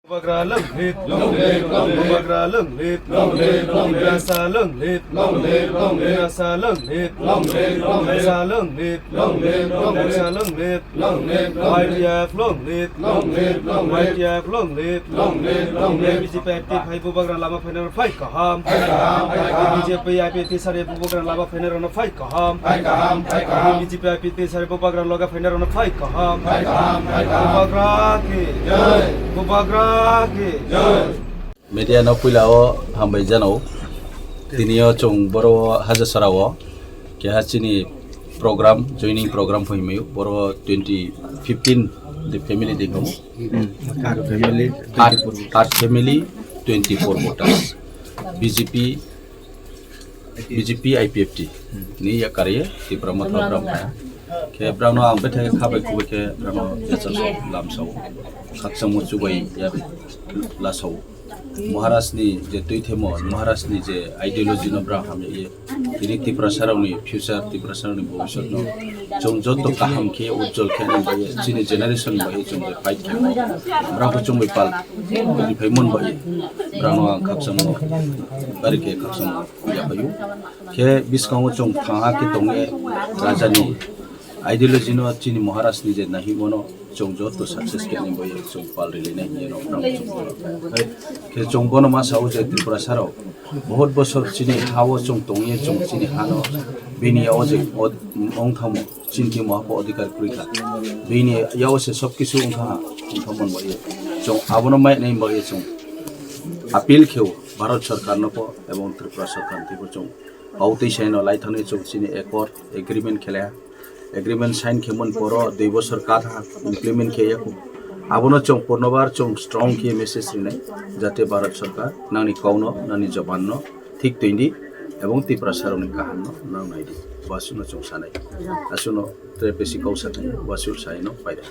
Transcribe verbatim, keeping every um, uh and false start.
Bubagra long live, long live, long live. Bubagra long live, long live, long live. Tiprasa long live, long live, long live. Tiprasa long live, long live, long live. Tiprasa long live, long live, long live. Tiprasa long live, long live, long live. Y T F long live, long live, long live. Y T F long live, long live, long live. B J P active hai Bubagra lama phaina rok phai kaham. Phai kaham, phai kaham. B J P I P T sari Bubagra lama phaina rok phai kaham. Phai kaham, phai kaham. B J P I P T sari Bubagra loga phaina rok phai kaham. Phai kaham, phai kaham. Bubagra ki jai. Bubagra ki jai. Media no puila o hambai jano. Tini o chwng boro o Hajasara o keha chini program, joining program phaimai o. Boro twenty fifteen the family de kamo. Ar family, ar, ar family twenty-four voters. B J P, B J P I P F T ni yakari Tipra Motha bram khe brano ang bethai khabai kubai khe brano yacha lamsao khakchangmo chubai ya lasao. Maharaj ni je tuithemo, Maharaj ni je ideology no bra hamya ye. Tini Tiprasa rokni future, Tiprasa rokni bhobishyot no chwng joto kaham khe ujjwal khe nang bai chini generation bai chwng je fight khe brang ko chwng bai pal ri phai mon bai brang no ang khakchangmo bari khe khakchangmo ya phaio. Khe biskango chwng thangha khe tonge raja ni ideology no chini Maharaj ni je nahi mono chwng joto success khe ni bai chwng pal ri le nai ni rok brang chwng khe chwng bono ma sao je Tiprasa rok Bahut bosor chini ha-o chwng tongwi chwng chini hano bini o je od-, wngthamo chini thwimo hapo odhikar kwrwi kha. Bini yago se sob kisu wngkha ha, wngthamo bai chwng abono mai nai bai chwng appeal kheo Bharat Sarkar no po ebong Tripura Sarkar no po chwng. Pau twi sai no lai thani chwng chini accord agreement khe lai ha. Agreement sign khe mon poro dui bosor ka tha implement khe ya kho. Abono chwng purnobar chwng strong khe message rinai jate Bharat Sarkar nangni kau no nangni jaban no thik twi di ebong Tiprasa rokni kaham no nang nai di. Bo aswk no chwng sanai. Aswk no tre pesi kau sa thai bo aswk sai no pai da.